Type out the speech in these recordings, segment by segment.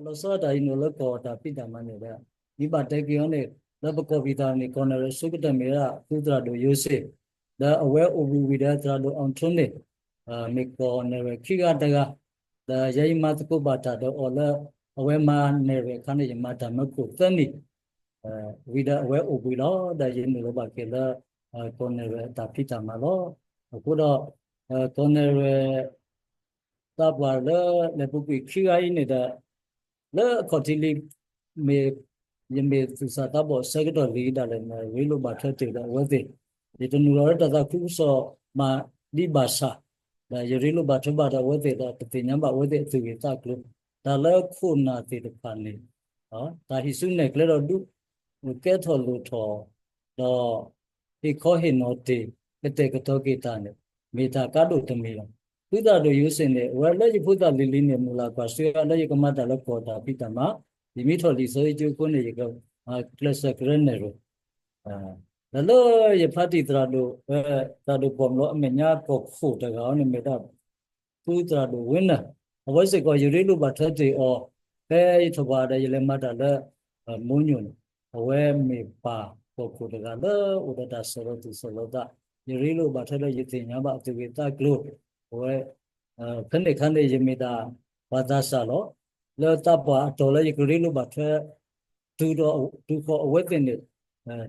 လီၤဆီဒၣ်တၢ်အံၤန့ၣ်လၢကီၢ်တၢ်ဖံးတၢ်မၤန့ၣ်ဒီး မ့ၢ်ဘၣ်တဲက့ၤအီၤန့ၣ် လၢပကီၢ်ပံၤသးန့ၣ် ကီၢ်နဲၣ်ရွဲၣ်အဆိကတၢၢ်မ့ၢ်ဝဲဒၣ် သုးသရၣ်ဒိၣ်ယိၤစ့ၣ်, ဒီးအဝဲအိၣ်ဘှံးဝံၤဒီး သရၣ်ဒိၣ်အီထူန့ၣ် မ့ၢ်ကီၢ်နဲၣ်ရွဲၣ်ခံဂၤတဂၤ, ဒီးယဲယမၤသကိးဘၣ်တၢ်ဒီးအီၤလၢ အဝဲမၤနဲၣ်ရွဲၣ်အခါန့ၣ် ယမၤတၢ်မၢခိၣ်သၢနံၣ် ဝံၤဒီးအဝဲအိၣ်ဘှံးလီၤ. ဒီးယနုာ်လီၤဘၣ်က့ၤလၢ ကီၢ်နဲၣ်ရွဲၣ်အတၢ်ဖံးတၢ်မၤလီၤ. အဃိဒီး ကီၢ်နဲၣ်ရွဲၣ် သးပှၢ်လၢလဲၤပူၤကွံာ်ခံဂၤအံၤန့ၣ်ဒီး လၢအခီၣ်ထံးလံ မ့ၢ် ယမ့ၢ်သူၣ်စၢ်သးဘီၣ်ဆၢကတီၢ်လံဒၣ်လဲာ်န့ၣ် ရ့လိာ်ဘၣ်ထွဲတ့ၢ်ဒီးအဝဲသ့ၣ်, ယတနုာ်လီၤလၢတၢ်သးခုကစီၣ်မၤဒံးဘၣ်ဆၣ်, ဒီးယရ့လိာ်ဘၣ်ထွဲဘၣ်ဒီးအဝဲသ့ၣ်ဒီး ပသ့ၣ်ညါဘၣ်အဝဲသ့ၣ်အသူၣ်ဂ့ၢ်သးကျိၤ, တၢ်လၢခိၣ်နၢ်သ့ၣ်တဖၣ်န့ၣ် တၢ်ဟံးစုနဲၣ်ကျဲဒီးဒုး ကဲထီၣ်လိၣ်ထီၣ် ဒီး ဟ့ၣ်ခီဟ့ၣ်နီၤတ့ၢ် ကတဲာ်ကတီၤက့ၤတၢ်န့ၣ် မ့ၢ်တၢ်ကါဒိၣ်တမံၤလီၤ. သုးသရၣ်ဒိၣ်ယိၤစ့ၣ်န့ၣ် အဝဲလၢယဖိသၣ်လံၤလံၤန့ၣ် မုၢ်လၢ်ကွၢ်စိလၢယကမၤတၢ်လၢကီၢ်တၢ်ဖံးတၢ်မၤ, ယမ့ၢ်ထီၣ်လံာ်စီဆှံကၠိအဃိန့ၣ် ယကကျဲးစၢးကရၢနဲၣ်ရွဲၣ် ဒီးလၢယဖါတံၢ်သရၣ်ဒိၣ် သရၣ်ဒိၣ်ပီၣ်မလီအမဲာ်ညါကီၢ်ခိၣ်တဂၤအီၤန့ၣ်မ့ၢ်ဒၣ် သုးသရၣ်ဒိၣ်ဝ့နၢၣ်, အဝဲစ့ၢ်ကီးယရ့လိာ်ဘၣ်ထွဲတ့ၢ်အီၤ, ဖဲယထီၣ်ပှၤဒီးယလဲၤမၤတၢ်လၢ မိညိၣ်န့ၣ်, အဝဲမ့ၢ်ပၢ်ကီၢ်ခိၣ်တဂၤလၢအိၣ်ဒီးတၢ်ဆီၣ်လီၤသူၣ်ဆီၣ်လီၤသး, ယရ့လိာ်ဘၣ်ထွဲဒီးယသ့ၣ်ညါဘၣ်အသူၣ်ဂ့ၢ်သးကျိၤ, အဝဲ ဖဲန့ၣ်အခါန့ၣ် ယမ့ၢ်ဒၣ်ပှၤသးစၢ်လီၤ. လၢသးပှၢ်အတီၢ်လၢယကရ့လိာ်ဘၣ်ထွဲ တုၤဒီးတုၤဃီၤအဝဲသ့ၣ်န့ၣ်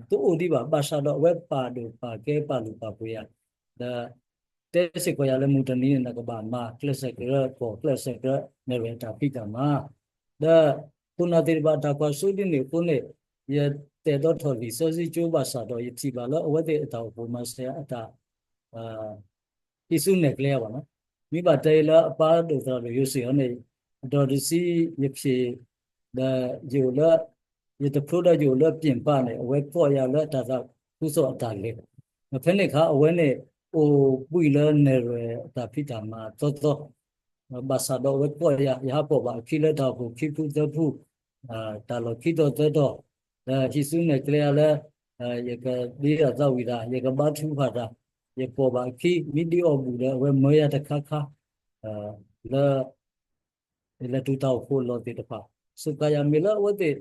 တအိၣ်ဒံးဘၣ်, ဘၣ်ဆၣ်ဒီးအဝဲပာ်ဒိၣ်ပာ်ကဲပာ်လုၢ်ပာ်ပှ့ၤယၤ, ဒီးတဲစ့ၢ်ကီးယၤလၢမုၢ်တနံၤန့ၣ် နကဘၣ်မၤကျဲးစၢးကရၢကီၢ် ကျဲးစၢးကရၢနဲၣ်ရွဲၣ်အတၢ်ဖံးတၢ်မၤ, ဒီးခိၣ်နၢ်သ့ၣ်တဖၣ်တၢ်ကွၢ်စိဒ်န့ၣ်အဃိန့ၣ် ယတဲာ်ဒီးထီၣ်လံာ်စီဆှံကၠိဘၣ်ဆၣ်ဒီး ယထံၣ်ဘၣ်လၢအဝဲသ့ၣ်အတၢ်အိၣ်ဖှိၣ်မၤစၢၤအတၢ် ဟံးစုနဲၣ်ကျဲဘၣ်နီၤ. မ့ၢ်ဘၣ်တဲအံၤလၢအပၢ်ဒိၣ်သရၣ်ဒိၣ်ယိၤစ့ၣ်အီၤန့ၣ် အဒီတဆံယဖျ့ၣ် ဒီးယအိၣ်လၢ ယတဖျိဒီးယအိၣ်လၢပျ့ၣ်ပၢ်န့ၣ် အဝဲကိးယၤလၢတၢ်သးခုကစီၣ်အတၢ်လဲၤ, ဒီးဖဲန့ၣ်အခါ အဝဲန့ၣ် အိၣ်ဘှံးလၢနဲၣ်ရွဲၣ်အတၢ်ဖံးတၢ်မၤသီသီ ဘၣ်ဆၣ်ဒီးအဝဲကိးယၤ ယဟးပိာ်ဘၣ်အခံလၢတၢ်အိၣ်ဖှိၣ်ခံဖုသၢဖု တၢ်လီၢ်ခံတီၤသၢတီၤ, ဒီးဟံးစုနဲၣ်ကျဲယၤလၢ ယကဒ့တၢ်သးဝံၣ်တၢ်, ယကဘါထုကဖၣ်တၢ်, ယပိာ်ဘၣ်အခံ မ့ၢ်ဒ်အီၣ်ဘူၣ်ဒီး အဝဲမၢယၤတခါခါ လၢ ယလဲၤတုၤတၢ်အိၣ်ဖှိၣ်အလီၢ်သ့ၣ်တဖၣ်, စူးကါယၤမ့ၢ်လၢအဝဲသ့ၣ်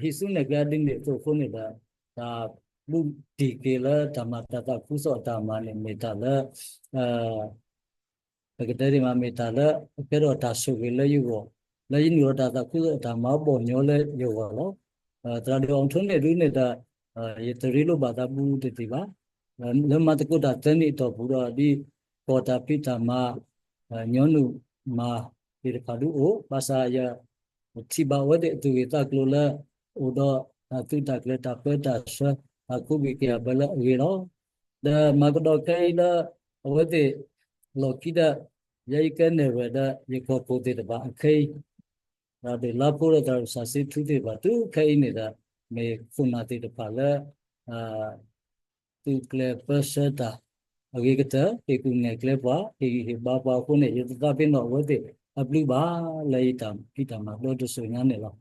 ဟံးစုနဲၣ်ကျဲဒ်န့ၣ်အသိးအဃိန့ၣ်ဒီး တၢ်ဘူးတံၢ်က့ၤလၢတၢ်မၤတၢ်သးခုကစီၣ်အတၢ်မၤန့ၣ် မ့ၢ်တၢ်လၢ ပကတဲဒ်မး မ့ၢ်တၢ်လၢအကဲထီၣ်တၢ်ဆိၣ်ဂ့ၤလၢယဂီၢ်, လၢယနုာ်လီၤတၢ်သးခုကစီၣ်အတၢ်မၤဘီၣ်ညီလၢယဂီၢ်လီၤ. သရၣ်ဒိၣ်အီထူန့ၣ်ဒုးန့ၣ်ဒီး ယတရ့လိာ်ဘၣ်သးဘူးတသ့ဘၣ်. လၢမၤသကိးတၢ်သၢနံၣ်အတီၢ်ပူၤဒီး ဒ်ကီၢ်တၢ်ဖံးတၢ်မၤ ညီနုၢ်မၤသ့ၣ်တဖၣ်ဒုးအိၣ်, ဘၣ်ဆၣ်ယထံၣ်ဘၣ်အဝဲသ့ၣ်အသူၣ်ဂ့ၢ်သးကျိၤလၢ အိၣ်ဒီးတၢ်သုးတၢ်ကျဲၤတၢ်ပၢတၢ်ဆှၢ တၢ်ကိးဘ့ၣ်က့ၤအဘၢလၢအဂ့ၤလီၤ. ဒီးမၤကဒီးခဲအံၤလၢ အဝဲသ့ၣ် လီၢ်ခံဒီး ယဲယကဲနဲၣ်ရွဲၣ်ဒီး ယကီၢ်ခိၣ်သ့ၣ်တဖၣ်အခဲအံၤ သရၣ်ဒိၣ်လါဖိဒီးသရၣ်ဒိၣ်စၢ်စ့ထူသ့ၣ်တဖၣ် တုၤခဲအံၤန့ၣ်ဒီး မ့ၢ်ခိၣ်နၢ်သ့ၣ်တဖၣ်လၢ သုးကျဲၤပၢဆှၢတၢ် အဂ့ၤကတၢၢ် ဟ့ၣ်ကူၣ်နဲၣ်ကျဲပှၤ ဟ့ၣ်ဂံၢ်ဟ့ၣ်ဘါပှၤအဃိန့ၣ် ယတသးပ့ၤနီၣ်အဝဲသ့ၣ်အဘျုးဘၣ် လၢယတၢ်ဖံးတၢ်မၤဒီတစိၤညါန့ၣ်လီၤ.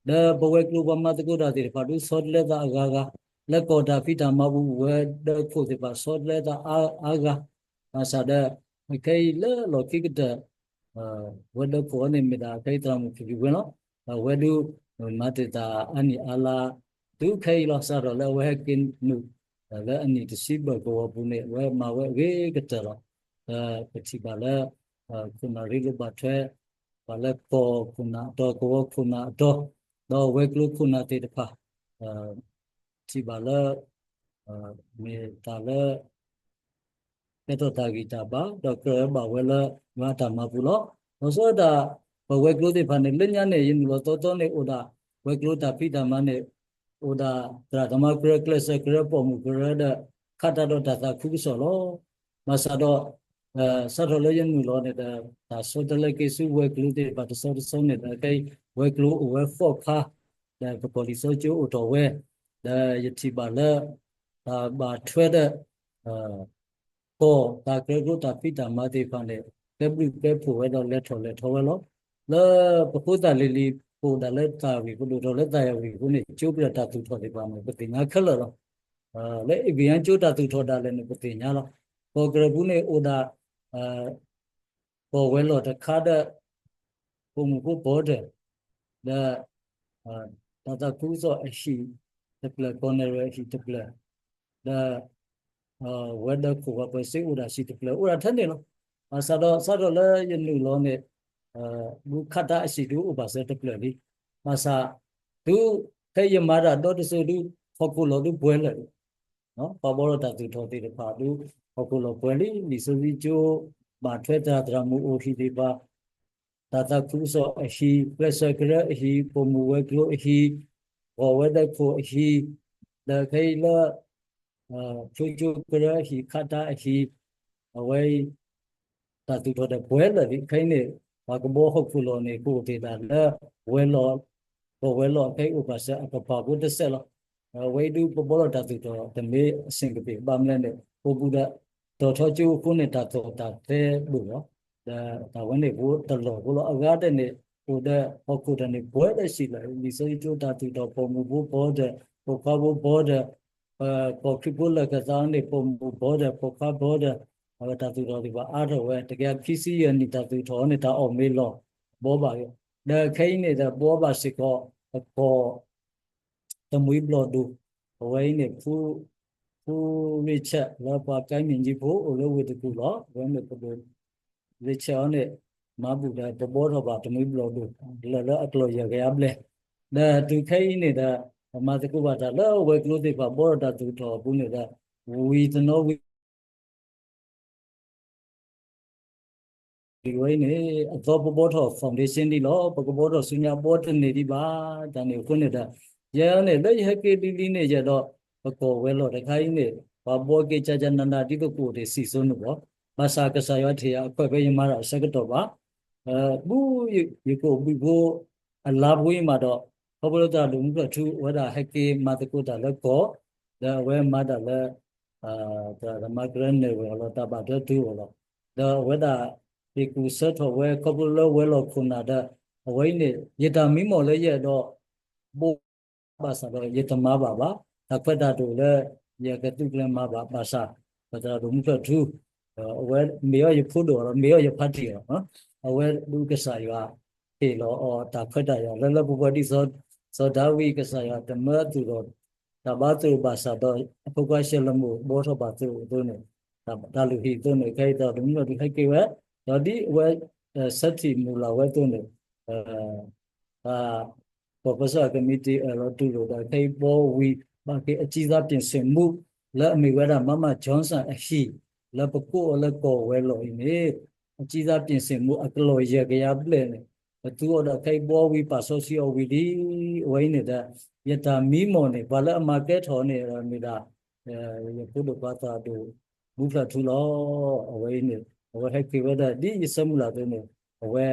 ဒီးပဝဲၤကျိၤပှၤမၤသကိးတၢ်သ့ၣ်တဖၣ်ဒုးဆီတလဲသးအဂၤဂၤ, လၢကီၢ်တၢ်ဖံးတၢ်မၤပူၤ ပဝဲၤဒၢးခိၣ်သ့ၣ်တဖၣ်ဆီတလဲသးအါအါဂၤ, ဘၣ်ဆၣ်ဒီး ခဲအံၤလၢလီၢ်ခံကတၢၢ် ဝဲၤဒၢးခိၣ်အီၤန့ၣ်မ့ၢ်ဒၣ်ခဲအံၤသရၣ်မုၣ်ဖံဖံဝဲလီၤ. အဝဲဒုး မၤတ့ၢ်တၢ်အါနံၣ်အါလါ တုၤခဲအံၤလီၤ. စးထီၣ်လၢအဝဲဟဲက့ၤနုာ် လၢအနံၣ်တဆံဘၢၣ်ကဝီၤပူၤန့ၣ် အဝဲမၤဝဲအဂ့ၤကတၢၢ်လီၤ. ဒီးပထံၣ်ဘၣ်လၢ ခိၣ်နၢ်ရ့လိာ်ဘၣ်ထွဲ ပှၤလၢကီၢ်ခိၣ်နၢ်အတီၤ ကဝီၤခိၣ်နၢ်အတီၤ ဒီးဝဲၤကျိၤခိၣ်နၢ်သ့ၣ်တဖၣ် ထံၣ်ဘၣ်လၢ မ့ၢ်တၢ်လၢ ကဲထီၣ်တၢ်ဂံၢ်တၢ်ဘါ ဒီးကြၢးဘၣ်ဝဲလၢယွၤအတၢ်မၤပူၤလီၤ. လီၤဆီဒၣ်တၢ် ပဝဲၤကျိၤသ့ၣ်တဖၣ်န့ၣ် လၢညါန့ၣ် ယနုာ်လီၤသီသီန့ၣ် အိၣ်ဒၣ် ဝဲၤကျိၤတၢ်ဖံးတၢ်မၤန့ၣ် အိၣ်ဒၣ်သရၣ်သမါကြၢး ကျဲးစၢးကြၢး ပိာ်မုၣ်ကြၢးဒီး ခးတၢ်ဒီးတၢ်သးခုကစီၣ်လီၤ. ဘၣ်ဆၣ်ဒီး စးထီၣ်လၢယနုာ်လီၤန့ၣ်ဒီး တၢ်ဆီတလဲက့ၤဆူဝဲၤကျိၤသ့ၣ်တဖၣ်တဆီတဆီန့ၣ်ဒီး ခဲအံၤဝဲၤကျိၤအိၣ်ဝဲဃိးခါ ဒီးပကီၢ်လံာ်စီဆှံကၠိအိၣ်ထီၣ်ဝဲ ဒီးယထံၣ်ဘၣ်လၢ တၢ်ဘၣ်ထွဲဒီး ကီၢ်တၢ်ကြၢးကျိတၢ်ဖံးတၢ်မၤသ့ၣ်တဖၣ်န့ၣ် ကဲဘျုးကဲဖှိၣ်ဝဲဒီးလဲၤထီၣ်လဲၤထီဝဲလီၤ. လၢပဖိသၣ်လံၤလံၤ ပအိၣ်ဒၣ်လၢသးဝံၣ် ပဒိၣ်ထီၣ်လၢသးယၤဝံၣ်အဃိန့ၣ် ကၠိပတၢ်သူၣ်ထီၣ်သ့ၣ်တဖၣ်န့ၣ် ပသ့ၣ်ညါခဲလၢာ်လီၤ. လၢအ့ဘြံၤဟၣ်ကၠိတၢ်သူၣ်ထီၣ်ဒၣ်လဲာ်န့ၣ် ပသ့ၣ်ညါလီၤ. ကီၢ်ကရၢၢ်ပူၤန့ၣ်အိၣ်ဒၣ် ကီၢ်ဝဲၤလီၢ်တခါဒီး ပိာ်မုၣ်ဖိပီၤတၢၢ် ဒီး တၢ်သးခုကစီၣ်အဟံၣ်တဖျၢၣ် ကီၢ်နဲၣ်ရွဲၣ်အဟံၣ်တဖျၢၣ်, ဒီး ဝဲၤဒၢးခိၣ်ပှၤပၢၤစ့အိၣ်ဒၣ်ဟံၣ်တဖျၢၣ် အိၣ်ဒၣ်ထဲန့ၣ်လီၤ. ဘၣ်ဆၣ်ဒီး စးထီၣ်လၢယနုာ်လီၤန့ၣ် ဒုးခးတၢ်အဟံၣ်ဒုးအိၣ်ဘၣ်စၢၤတဖျၢၣ်လံ. ဘၣ်ဆၣ် တုၤဖဲယမၤတၢ်ဒီတစိၤဒုး ဟီၣ်ခိၣ်လီၤဒုးပှဲၤလၢာ်လံ. ပှၤဘှီထီၣ်တၢ်သူၣ်ထီၣ်သ့ၣ်တဖၣ်ဒုး ဟီၣ်ခိၣ်လီၤပှဲၤလံ. လံာ်စီဆှံကၠိ ဘၣ်ထွဲသရၣ်သရၣ်မုၣ်အိၣ်ဟံၣ်သ့ၣ်တဖၣ် တၢ်သးခုကစီၣ်အဟံၣ်, ကျဲးစၢးကရၢအဟံၣ်, ပိာ်မုၣ်ဝဲၤကျိၤအဟံၣ်, ဂီၢ်ဝဲၤဒၢးခိၣ်အဟံၣ်, ဒီးခဲအံၤလၢ ဖျိကၠိကရၢအဟံၣ်, ခးတၢ်အဟံၣ်, အဝဲအံၤ တၢ်သူၣ်ထီၣ်ဒီးပှဲၤလၢာ်လံ. ခဲအံၤန့ၣ် ပှၤကဘှီဟီၣ်ခိၣ်လီၤန့ၣ် ကအိၣ်က့ၤဒၣ်လၢ ဝဲၤလီၢ်, ကီၢ်ဝဲၤလီၢ်ခဲအံၤအိၣ်ဘၣ်စၢၤအကပၤဖိတစဲးလီၤ. အဝဲအံၤဒုးပဘှီထီၣ်တၢ်သူၣ်ထီၣ်တမ့ၢ်အဆ့ၣ်ကပ့ၤ ဘၣ်မနုၤလဲၣ်န့ၣ် အိၣ်ဘူးဒီး တီၤထီကၠိအဃိန့ၣ် တၢ်သီၣ်တၢ်သဲဒိၣ်လီၤ. ဒီးတၢ်ဝဲန့ၣ်ဖိတလီၢ်ဖိလီၤ. အဂၤဒဲးန့ၣ် အိၣ်ဒီးဟီၣ်ခိၣ်တၢ်န့ၣ် ပှဲၤလၢဆံးလီၤ. လံာ်စီဆှံကၠိတၢ်သူၣ်ထီၣ် ပိာ်မုၣ်ဖိဘီဒီး ပိာ်ခွါဖိဘီဒီး ကီၢ်ခရံာ်ဖိလၢာ်ကသးန့ၣ် ပိာ်မုၣ်ဘီဒီး ပိာ်ခွါဘီဒီး အဝဲတၢ်သူၣ်ထီၣ်သ့ၣ်တဖၣ်အါထီၣ်ဝဲ တကယၤခံဆံယဲၢ်နံၣ်တၢ်သူၣ်ထီၣ်န့ၣ် တၢ်အီၣ်မ့ၤလီၢ်ဘီဘၣ်က့ၤ. ဒီးခဲအံၤန့ၣ်ဒီး ဘှီဘၣ်စ့ၢ်ကီး ပကီၢ် တမှံဘျီၣ်ဒိၣ်, အဝဲအံၤန့ၣ် ဖု ဖုရ့ၣ်ဆဲး လၢပှၤကါမ့ၢ်ကၠံဖိ အိၣ်လၢဝ့ၢ်တကူၣ်လီၤ. အဝဲမ့ၢ်ပဒိၣ်ရ့ၣ်ဆဲးအီၤန့ၣ် မၤဘူၣ်ဒီး ပဘှီထီၣ်ဘၣ်တမှံဘျီၣ်ဒိၣ် လၢာ်လၢအကျိၤယဲၢ်ကယၤဘျဲၣ်. ဒီးတုၤခဲအံၤန့ၣ်ဒီး ပမၤသကိးဘၣ်တၢ်လၢဝဲၤကျိၤသ့ၣ်တဖၣ် ဘှီထီၣ်တၢ်သူၣ်ထီၣ်အပူၤန့ၣ်ဒီး ဝံၤတနီၤဝံၤ ဒ်ဝဲအံၤန့ၣ် အသီပဘှီထီၣ် foundation ဒံးလီၤ. ပကဘှီထီၣ်ဆူညါဘှီတန့ၢ်ဒံးဘၣ်. တၢ်န့ၣ်အဃိန့ၣ်ဒီး ယဲန့ၣ် လၢယဟဲက့ၤလံလံန့ၣ် ယဲဒီး ပကီၢ်ဝဲၤလီၢ်တခါအံၤန့ၣ် ပှၤဘှီက့ၤကကနနၤဒ်သိးကအိၣ်တ့ၢ်စံၣ်စိၤန့ၣ်လီၤ. ဘၣ်ဆၣ်ကစၢ်ယွၤထံၣ်အခွဲးဖဲယမၤတၢ်အဆၢကတီၢ်ဘၣ် ဘူးယကအိၣ်ဘှံးဖိအလါဖိအံၤမးဒီး ခီဖျိလၢသရၣ်ဒိၣ်မူဖျၢၣ်ထူ အဝဲဒၣ်ဟဲက့ၤမၤသကိးတၢ်လၢကီၢ်, ဒီးအဝဲမၤတၢ်လၢ တၢ်မၤကရၢနဲၣ်ရွဲၣ်အီၤလီၤ, တၢ်ဘၣ်ဒၢတုၤအီၤလီၤ. ဒီးအဝဲဒၣ် ဟ့ၣ်ကူၣ်ဆၢထီၣ်ဝဲ ခီဖျိလၢဝဲၤလီၢ်ခိၣ်နၢ်ဒီး အဝဲအံၤန့ၣ် ယတၢ်မံမီၢ်လၢယအဲၣ်ဒိး ဘိးဘၣ်ဆၣ်ဒီး ယတမၤဘၣ်ဘၣ်. တၢ်ခွဲးတၢ်ယာ်လၢ ယကသူကျဲၤမၤဘၣ်ဘၣ်ဆၣ် ပသရၣ်ဒိၣ်မူဖျၢၣ်ထူ အဝဲမ့ၢ်အီၤယဖိဒိၣ်အီၤဒီး မ့ၢ်အီၤယဖါတံၢ်အီၤ, အဝဲဒုးကစၢ်ယွၤဟ့ၣ်လီၤအီၤတၢ်ခွဲးတၢ်ယာ် လၢလၢပှဲၤပှဲၤဒ်သိး စီၤဒၤဝံးကစၢ်ယွၤတမၢအသူၣ်ထီၣ် တၢ်ဘါသရိာ်ဘၣ်ဆၣ်ဒီး အဖိခွါၡဲၤလမိၣ်ဘှီထီၣ်ဘၣ်သရိာ်အသိးန့ၣ် တၢ်လူၢ်ဟံၣ်အသိးန့ၣ် ခဲအံၤသရၣ်ဒိၣ်မူဖျၢၣ်ထူဟဲက့ၤဝဲ ဒီးဒ်အဝဲ ဆၢထံၣ်မုၢ်လၢ်ဝဲအသိးန့ၣ် တၢ် ပကီၢ်ပၢဆှၢကမံးတံာ်အၢၣ်လီၤတူၢ်လိာ်ဒီး ခဲအံၤဘှီဝံၤ ဘၣ်က့ၤအကြီးစားပြင်ဆင်မှု လၢအမ့ၢ်ဝဲဒၣ် Mama Johnson အဟံၣ် လၢပကိးအီၤလၢကီၢ်ဝဲၤလီၢ်အံၤန့ၣ် အကြီးစားပြင်ဆင်မှု အကလီၢ်ယဲၢ်ကယၤဘျဲၣ်န့ၣ် ပသူအီၤဒီးခဲအံၤဘှီဝံၤ ပာ်စီဆှံအီၤဝံၤလံ. အဝဲအံၤန့ၣ်ဒီး ယတၢ်မံမီၢ်န့ၣ် ပှၤလၢအမၤကဲထီၣ်န့ၣ်မ့ၢ်ဒၣ် ယဖိဒိၣ်ခွါသရၣ်ဒိၣ်မူဖျၢၣ်ထူလီၤ. အဝဲအံၤန့ၣ် အဝဲဟဲက့ၤဝဲဒၣ် ဒ်ယဆၢမုၢ်လၢ်အသိးန့ၣ် အဝဲ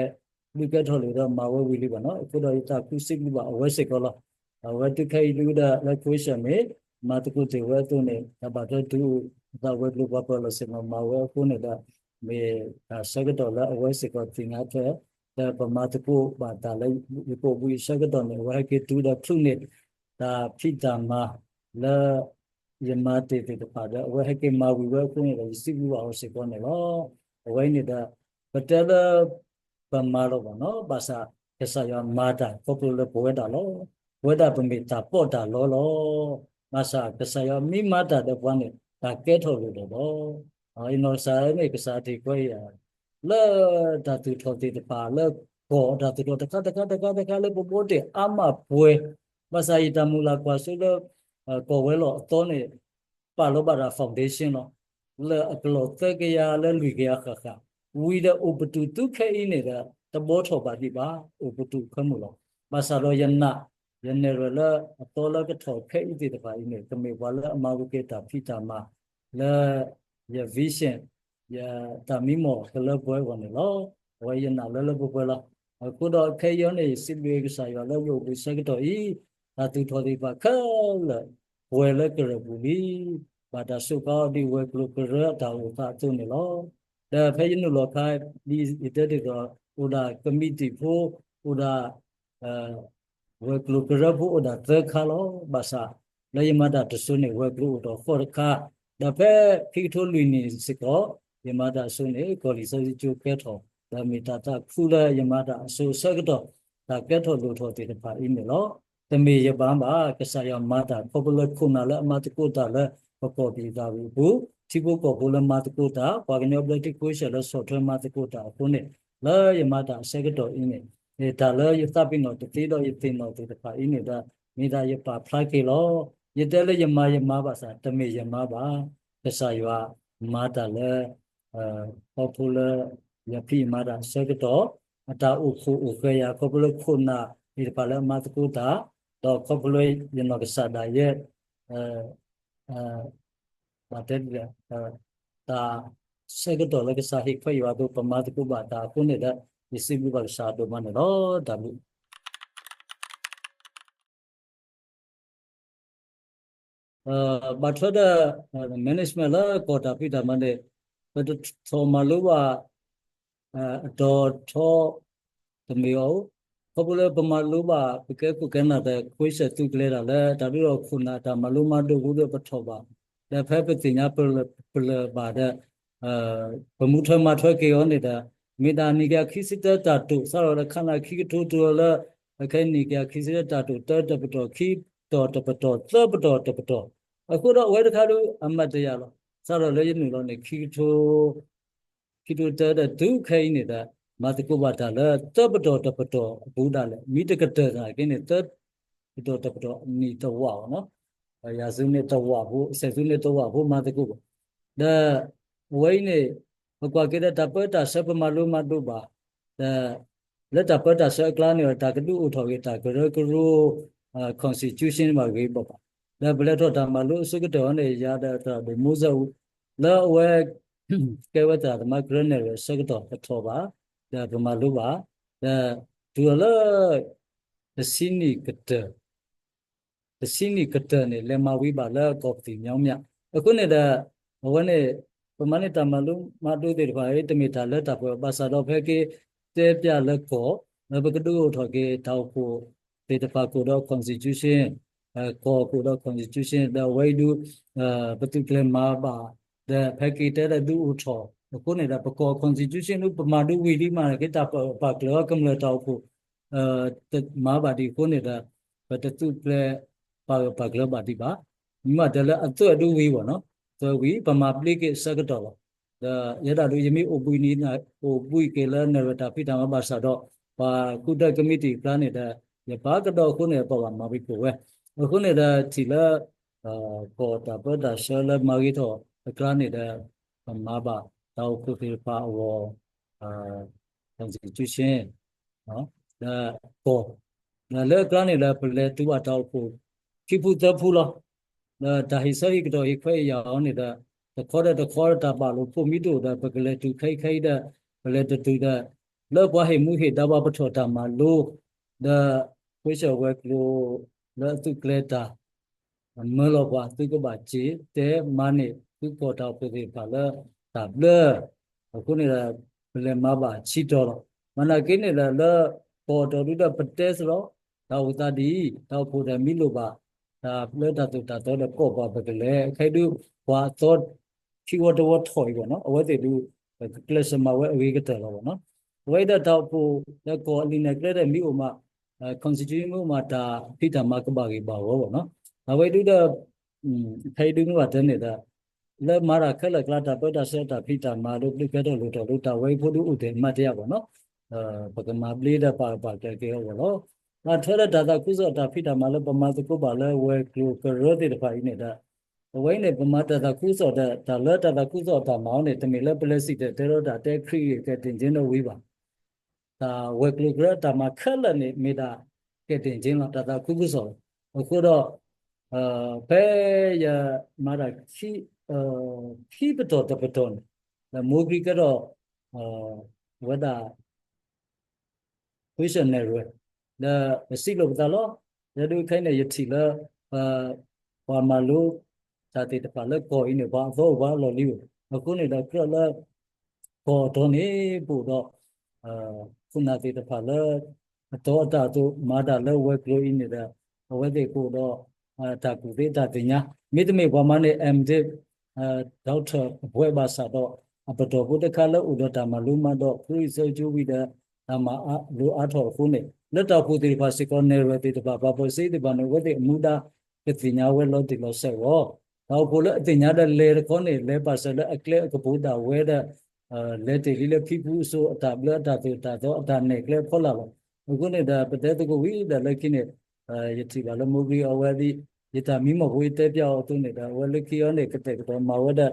ဒုးကဲထီၣ်လိာ်ဒီးမၤဝဲဝံၤလံဘၣ်နီၤ. အဃိဒီးယသးခုစံးဘျုးဘၣ်အဝဲစ့ၢ်ကီးလီၤ. အဝဲတုၤခဲအံၤဒုးဒီးလၢ Croatia န့ၣ် မၤသကိးတ့ၢ်ဝဲအသိးန့ၣ် တၢ်ဘၣ်ထွဲတုၤ အသးဝဲၤကျိၤပှၤပၢၤလီၢ်စ့ၢ်ကီးမၤဝဲအဃိန့ၣ်ဒီး မ့ၢ်တၢ်ဆၢကတီၢ်လၢအဝဲစ့ၢ်ကီးသ့ၣ်ညါထွဲ ဒီးပမၤသကိးဘၣ်တၢ်လၢယကိာ်ပူၤအံၤဆၢကတီၢ်န့ၣ် အဝဲဟဲက့ၤတုၤဒီးချုးန့ၢ် တၢ်ဖံးတၢ်မၤလၢ ယမၤတ့ၢ်သ့ၣ်တဖၣ်ဒီး အဝဲဟဲက့ၤမၤဝံၤဝဲအဃိန့ၣ်ဒီး ယစံးဘျုးဘၣ်အီၤစ့ၢ်ကီးန့ၣ်လီၤ. အဝဲအံၤန့ၣ်ဒီး ပတဲလၢ ပမၤလီၤဘၣ်နီၤ, ဘၣ်ဆၣ်ကစၢ်ယွၤမၤတၢ်ခီဖျိလၢပဝဲဒၣ်လီၤ. ပဝဲဒၣ်ပမ့ၢ်တၢ်ပီးတၢ်လီလီၤ. ဘၣ်ဆၣ်ကစၢ်ယွၤမ့ၢ်မၤတၢ်ဒီးပှၤန့ၣ် တၢ်ကဲထီၣ်လိၣ်ဒီးလီၤ. ယနီၢ်ကစၢ်န့ၣ် ကစၢ်ထံၣ်ကွဲယၤ လၢတၢ်သူၣ်ထီၣ်သ့ၣ်တဖၣ် လၢကီၢ်တၢ်သူၣ်ထီၣ်တခါတခါတခါတခါလၢပဘှီတ့ၢ်အါမးပှဲၤ, ဘၣ်ဆၣ်ယတၢ်မုၢ်လၢ်ကွၢ်စိလၢ ကီၢ်ဝဲၤလီၢ်အသီန့ၣ် ပာ်လီၤဘၣ်တၢ် foundation လီၤ. လၢအကလီၢ်သၢကယၤလၢလွံၢ်ကယၤဃၣ်ဃၣ်, ဝံၤဒီးအိၣ်ပတုာ်သုခဲအံၤန့ၣ်ဒီး တဘှီထီၣ်ဘၣ်ဒံးဘၣ်, အိၣ်ပတုာ်ခဲမုၢ်လီၤ. ဘၣ်ဆၣ်ဒီးယနာ် ယနဲၣ်ရွဲၣ်လၢအသီလၢကထီၣ်ခဲအံၤသ့ၣ်တဖၣ်အံၤန့ၣ် ကမ့ၢ်ပှၤလၢအမၤဝဲက့ၤတၢ်ဖံးတၢ်မၤလၢ ယ vision ယတၢ်မံမီၢ်ကလၢပှဲၤအဂီၢ်န့ၣ်လီၤ. အဝဲယနာ်လၢလၢပှဲၤပှဲၤလီၤ. အဃိဒီးခဲအံၤန့ၣ် ယစံးဘျုးကစၢ်ယွၤလၢယအိၣ်ဘှံးဆၢကတီၢ်အံၤ တၢ်သူၣ်ထီၣ်သ့ၣ်တဖၣ်ခဲလၢာ် ပှဲၤလၢကရၢၢ်ပူၤလံ. ဘၣ်တၢ်စူးကါအီၤဒ်ဝဲၤကျိၤကရၢအတၢ်အိၣ်သးအသိးန့ၣ်လီၤ. ဒီးဖဲယနုာ်လီၤခါ ဒ်ယတဲတ့ၢ်ဒီး အိၣ်ဒၣ်ကမံးတံာ်ဖိ အိၣ်ဒၣ် ဝဲၤကျိၤကရၢဖိအိၣ်ဒၣ်သၢခါလီၤ. ဘၣ်ဆၣ် လၢယမၤတၢ်တစိၤန့ၣ် ဝဲၤကျိၤအိၣ်ထီၣ်ဃီတခါ, ဒီးဖဲခံကထိလွံၢ်နံၣ်စ့ၢ်ကီး ယမၤတၢ်အစိၤန့ၣ် ကီၢ်လံာ်စီဆှံကၠိကဲထီၣ်, ဒီးမ့ၢ်တၢ်သးခုလၢယမၤတၢ်အစိၤအဆၢကတီၢ် တၢ်ကဲထီၣ်လိၣ်ထီၣ်သ့ၣ်တဖၣ်အံၤန့ၣ်လီၤ. တမ့ၢ်ယဘၣ်ဘၣ်, ကစၢ်ယွၤမၤတၢ် ခီဖျိလၢခိၣ်နၢ်လၢအမၤသကိးတၢ်လၢပကီၢ်ပယီၤအပူၤ, ထံဖိကီၢ်ဖိလၢမၤသကိးတၢ်, ပှၤကညီဘျၢထံခဝ့ၡၢၣ်လၢဆီၣ်ထွဲမၤသကိးတၢ်အဃိန့ၣ်, လၢယမၤတၢ်အဆၢကတီၢ်အံၤန့ၣ်, တၢ်လၢယသးပ့ၤနီၣ်တသ့ဒီးယသ့ၣ်နီၣ်သ့ၣ်တဖၣ်အံၤန့ၣ်ဒီး, မ့ၢ်ဒၣ်ယပာ်ဖျါက့ၤလီၤ. ယတဲလၢယမၤယမၤဘၣ်ဆၣ် တမ့ၢ်ယမၤဘၣ်. ကစၢ်ယွၤမၤတၢ်လၢ ခီဖျိလၢ ယဖံးယမၤတၢ်အဆၢကတီၢ်, အတၢ်အိၣ်ခိၣ်အိၣ်ဃဲၤယၤ ခီဖျိလၢခိၣ်နၢ်သ့ၣ်တဖၣ်လၢအမၤသကိးတၢ်, ဒီးခီဖျိလၢယနီၢ်ကစၢ်ဒၣ်ယဲ ဘၣ်တဲဒ်လဲၣ်, တၢ်ဆၢကတီၢ်လၢကစၢ်ဟ့ၣ်ခွဲးယၤအသိး ပမၤသကိးဘၣ်တၢ်အဃိန့ၣ်ဒီး, ယစံးဘျုးဘၣ်ကစၢ်အဒိၣ်မးန့ၣ်လီၤ. တၢ်ဘျုး ဘၣ်ထွဲဒီး management လၢကီၢ်တၢ်ဖံးတၢ်မၤန့ၣ်, ပတထီၣ်မၤလိဘၣ် အတီၤထီ တမ့ၢ်အီၤ, ခီဖျိလၢပမၤလိဘၣ် ပကဲခိၣ်ကဲနၢ်ဒီး ခဝ့ၡၢၣ်သုးကျဲၤတၢ်လၢ တၢ်ဒုးဒီးခိၣ်နၢ်တၢ်မၤလိမၤဒိးအဃိဒီးပထီၣ်ဘၣ်, ဒီးဖဲပသ့ၣ်ညါပလၢၢ်ဘၣ်ဒီး ပမူထွဲမၤထွဲက့ၤအီၤန့ၣ်ဒီး, မ့ၢ်ဒၣ်နံၣ်ကယၤခံဆံတၢတၢ်တိာ် စးထီၣ်လၢခါနၢ်ခံကထိတုၤလၢ ခဲအံၤနံၣ်ကယၤခံဆံတၢတၢ်တိာ် တၢတပတီၢ် ခံပတီၢ်တပတီၢ် သၢပတီၢ်တပတီၢ်, အဃိဒီးအဝဲတခါဒုးအမၤတယာ်လီၤ. စးထီၣ်လၢယနုာ်လီၤန့ၣ် ခံကထိ ခံကထိတၢဒီးတုၤခဲအံၤန့ၣ်ဒီး, မၤသကိးဘၣ်တၢ်လၢသၢပတီၢ်တပတီၢ်အပူၤဒၣ်လဲာ်, မ့ၢ်တကတၢၢ်သနာ်က့န့ၣ် သၢပတီၢ်တပတီၢ်နံၣ်တဝာ်ဘၣ်နီၤ, ယၤသုန့ၣ်တဝာ်ဖိ စဲးသုန့ၣ်တဝာ်ဖိမၤသကိးဘၣ်. ဒီးအဝဲအံၤန့ၣ် ပကွၢ်က့ၤဒီးတၢ်ပၢတၢ်ဆှၢ ပမၤလိမၤဒိးဘၣ်, ဒီးလၢတၢ်ပၢတၢ်ဆှၢအကျါန့ၣ်ဒီး တၢ်ကဒုးအိၣ်ထီၣ်က့ၤတၢ်ကရၢကရိ constitution ဘၣ်ဂ့ၤဘၣ်ဘၣ်, ဒီးပလဲၤထီၣ်တၢ်မၤလိအဆိကတၢၢ်အီၤန့ၣ် ယၤဒီးသရၣ်ဒိၣ်မူစဲအူ လၢအဝဲ ကဲဝဲသရၣ်သမါကရၢနဲၣ်ရွဲၣ်အဆၢကတီၢ် ပထီၣ်ဘၣ်, ဒီးပမၤလိဘၣ်, ဒီးတုၤလီၤလၢ တဆံနံၣ်ကတၢၢ် တဆံနံၣ်ကတၢၢ်န့ၣ် လဲၤမၤဝံၤဘၣ်လၢကီၢ်ပသံၣ်မညီမျၢ်. အဃိန့ၣ်ဒီး အဝဲန့ၣ် ပမၤန့ၢ်တၢ်မၤလိမၤဒိးသ့ၣ်တဖၣ်အံၤ တမ့ၢ်တၢ်လၢတၢ်ပှဲၤဘၣ်ဆၣ်ဒီး ဖဲက့ၤတဲပျးလၢကီၢ် လၢပကဒုးအိၣ်ထီၣ်က့ၤတၢ်အိၣ်ဖှိၣ်သ့ၣ်တဖၣ်ကအိၣ်ဒီး constitution, ကီၢ်ကအိၣ်ဒီး constitution ဒီးအဝဲအံၤဒုး ပသုးကျဲၤမၤဘၣ်, ဒီးဖဲက့ၤတဲဒီးဒုးအိၣ်ထီၣ် အဃိန့ၣ်ဒီး ပကီၢ် constitution ဒုး ပမၤဒုးဝံၤလံမးန့ၣ် က့ၤတၢ်ပာ်ဂၢၢ်ပာ်ကျၢၤအီၤ ကမျၢၢ်တၢ်အိၣ်ဖှိၣ် မၤဘၣ်ဒံးအဃိန့ၣ်ဒီး ပတသုးကျဲၤပာ်ဂၢၢ်ပာ်ကျၢၤဘၣ်ဒံးဘၣ်. မ့ၢ်မးတဲလၢအသွဲၣ်ဒုးဝံၤဘၣ်နီၤ, သွဲၣ်ဝံၤ ပမၤဘျ့က့ၤအဆၢကတီၢ်လီၤ. ဒီးယဲဒၣ်ဒုး ယမ့ၢ်အိၣ်ဘှံးနံၤ အိၣ်ဘှံးက့ၤလၢနဲၣ်ရွဲၣ်တၢ်ဖံးတၢ်မၤဘၣ်ဆၣ်ဒီး ပှၤကူၣ်တၢ်ကမံးတံာ်အကျါန့ၣ်ဒီး ယပာ်ကဒီးအဃိန့ၣ် ပဘၣ်မၤဝံၤကိးဝဲ. အဃိန့ၣ်ဒီးထံၣ်လၢ ကီၢ်တၢ်ပၢတၢ်ဆှၢလၢမၤဂ့ၤထီၣ်အကျါန့ၣ်ဒီး ပမၤဘၣ်တၢ်အိၣ်ဖှိၣ်သ့ၣ်တဖၣ်အဂီၢ် constitution ဒီးကီၢ်, ဒီးလၢအကျါန့ၣ်ဒီး ပလဲၤတုၤဘၣ်တၢ်အိၣ်ဖှိၣ်ခံဖုသၢဖုလီၤ. ဒီးတၢ်ဟ့ၣ်ဆၢဟ့ၣ်ကတီၢ်ဟ့ၣ်ခွဲးယာ်အီၤန့ၣ်ဒီး တခီဒီးတခီတၢ်ဘၣ်လိာ်ဖိးမံဒိၣ်ဒီး ပကလဲၤတုၤခဲအံၤခဲအံၤဒီး ပလဲၤတတုၤဒီး လၢပှၤဟ့ၣ်မူဟ့ၣ်ဒါပှၤပထီၣ်တၢ်မၤလိ ဒီး ဝ့ၢ်စၢၣ်ဝဲၤကျိၤလၢအသုးကျဲၤတၢ် မၢလီၤပှၤ သုကဘၣ်စံးတဲမၤန့ၢ်သုကီၢ်တၢ်အိၣ်ဖှိၣ်သ့ၣ်တဖၣ်လၢတၢ်ဘျၢ, အဃိန့ၣ်ဒီး ပလဲၤမၤဘၣ်ဆံတီၤလီၤ. မၤနာ်က့န့ၣ်ဒီး လၢကီၢ်တီၤဒုဒီးပတဲစ့ၢ်လီၤ, တၢ်အိၣ်သးဒ်အံၤ တၢ်အိၣ်ဖှိၣ်ဒီးမ့ၢ်လိၣ်ဘၣ် တၢ်လၢတၢ်သိၣ်တၢ်သီဒီးကိးပှၤပကလဲၤ ခဲအံၤဒု ပှၤအသီ ခံဝီတဝီထီၣ်အံၤဘၣ်နီၤ အဝဲသ့ၣ်ဒု ကျဲးစၢးမၤဝဲအဂ့ၤကတၢၢ်လီၤဘၣ်နီၤ. အဝဲအံၤဒီးတၢ်အိၣ်ဖှိၣ်ဒီးကီၢ်အလံာ်နဲၣ်ကျဲဒီးမ့ၢ်အိၣ်မး constitution မ့ၢ်အိၣ်မး တၢ်ဖံးတၢ်မၤကဘၣ်ဂ့ၤဘၣ်ဂီၢ်ဘၣ်နီၤ. အဝဲအံၤဒုဒီး ခဲအံၤဒုမ့ၢ်ဘၣ်တဲန့ၣ်ဒီး လၢမၤတၢ်ခဲလၢာ်ကျါ တၢ်ပၢတၢ်ဆှၢတၢ်ဖံးတၢ်မၤ လၢပျုၢ်ကဲထီၣ်လိၣ်ထီၣ်လၢတၢ်ဝဲအံၤဖိဒုအိၣ်ထဲးမးတယၢ်ဘၣ်နီၤ. ပကမၤဘျ့ဒီးပာ်ဂၢၢ်ပာ်ကျၢၤက့ၤအဂီၢ်လီၤ. ဘၣ်ထွဲလၢတၢ်သးခုကစီၣ်တၢ်ဖံးတၢ်မၤလၢပမၤသကိးဘၣ်လၢဝဲၤကျိၤကရၢသ့ၣ်တဖၣ်အံၤန့ၣ်ဒီး အဝဲအံၤန့ၣ် ပမၤတၢ်သးခုကစီၣ်ဒီး တၢ်လၢတၢ်သးခုကစီၣ်တၢ်မၤအီၤန့ၣ် တမ့ၢ်လၢပလဲၤစံၣ်တဲၤတဲလီၤတၢ်တဲခရံာ်ဂ့ၢ်ကဲတ့ၢ်က့ၤနီတဝံၤဘၣ်. တၢ်ဝဲၤကျိၤကရၢတၢ်မၤခဲလၢာ်န့ၣ် မ့ၢ်ဒၣ်ကဲတ့ၢ်က့ၤလီၤ တၢ်သးခုကစီၣ်လီၤ. အဃိဒီး ဖဲယမၤတၢ် ခံပတီၢ်တပတီၢ်န့ၣ် ဒီးမိၢ်ကရံကဲထီၣ် ဝဲဒၣ် ဝ့ၢ်စၢၣ်နဲၣ်ရွဲၣ် ဒီးပစံးလိာ်ပသးလီၤ. ယဲဒုးခဲအံၤန့ၣ် ယထံၣ်လၢ ပှၤမၤလိတၢ်သ့ၣ်တဖၣ်လၢကီၢ်အံၤန့ၣ် ပှၤအသီအိၣ်ပှၤအလီၢ်လံအိၣ် အဃိန့ၣ်ဒီးကြၢးလၢ ကီၢ်တီၤန့ၣ် ပအိၣ်ဒီး ခိၣ်နၢ်သ့ၣ်တဖၣ်လၢ အတီအတၢ်အသိး မၤတၢ်လၢဝဲၤကျိၤအံၤန့ၣ်ဒီး အဝဲသ့ၣ်ကအိၣ်ဒီး တၢ်ကူၣ်သ့တၢ်သ့ၣ်ညါ မ့တမ့ၢ်ပှၤမၤန့ၢ် M.Div, Doctor အပှဲၤဘၣ်ဆၣ်ဒီး အပတီၢ်ဖိတခါလၢအိၣ်ဒီးတၢ်မၤလိမၤဒိး ခရံာ်စၢကၠိဝံၤဒီး တၢ်မၤအါလိၤအါထီၣ်အဃိန့ၣ် လၢတၢ်အိၣ်ဖှိၣ်သ့ၣ်တဖၣ်စ့ၢ်ကီး နဲၣ်ရွဲၣ်သ့ၣ်တဖၣ် ပှၤပၢၤစ့သ့ၣ်တဖၣ်န့ၣ် အဝဲသ့ၣ်အမူဒါကသ့ၣ်ညါဝဲလီၤတံၢ်လီၤဆဲးအဂီၢ်, တၢ်အိၣ်ဖှိၣ်လၢအသ့ၣ်ညါဒီးလဲၤတခီန့ၣ် လဲၤပာ်စၢၤလၢအကျဲအကပူၤဒၣ်ဝဲဒီး လဲၤတ့ၢ်လံလၢဖံဖုအစိၤအတၢ်ဘျၢအတၢ်သိၣ်တၢ်သီအတၢ်နဲၣ်ကျဲအဖီလာ်လီၤ. အဃိန့ၣ်ဒီး ပတဲသကိးဝံၤဒီးလၢခံန့ၣ် ယထံၣ်ဘၣ်လၢမိၢ်ဂ့ၤအဝဲဒၣ် ယတၢ်မံမီၢ်ဖိယတဲပျးအီၤအသိးန့ၣ်ဒီး အဝဲလၢခံအီၤန့ၣ် ကတဲာ်ကတီၤမၤဝဲဒၣ်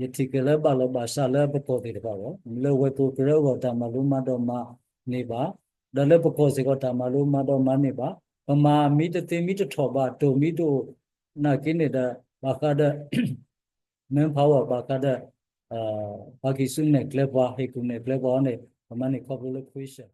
ယထံၣ်က့ၤလၢဘၣ်လီၤဘၣ်စးလၢပကီၢ်သ့ၣ်တဖၣ်အဂီၢ် လၢဝဲၢ်ကိၣ်ကရၢအဂီၢ်တၢ်မၤလိမၤဒိးမၤန့ၢ်ဘၣ်, ဒီးလၢပကီၢ်စ့ၢ်ကီးတၢ်မၤလိမၤဒိးမၤန့ၢ်ဘၣ်, ပမၤမ့ၢ်တသ့မ့ၢ်တထီၣ်ဘၣ် တိၢ်မ့ၢ်တအိၣ် နာ်က့န့ၣ်ဒီး ဘၣ်ဃးဒီး manpower ဘၣ်ဃးဒီး ပှၤကံၢ်ဆူနဲၣ်ကျဲပှၤ ဟ့ၣ်ကူၣ်နဲၣ်ကျဲပှၤအီၤန့ၣ် ပမၤန့ၢ်ခီဖျိလၢ question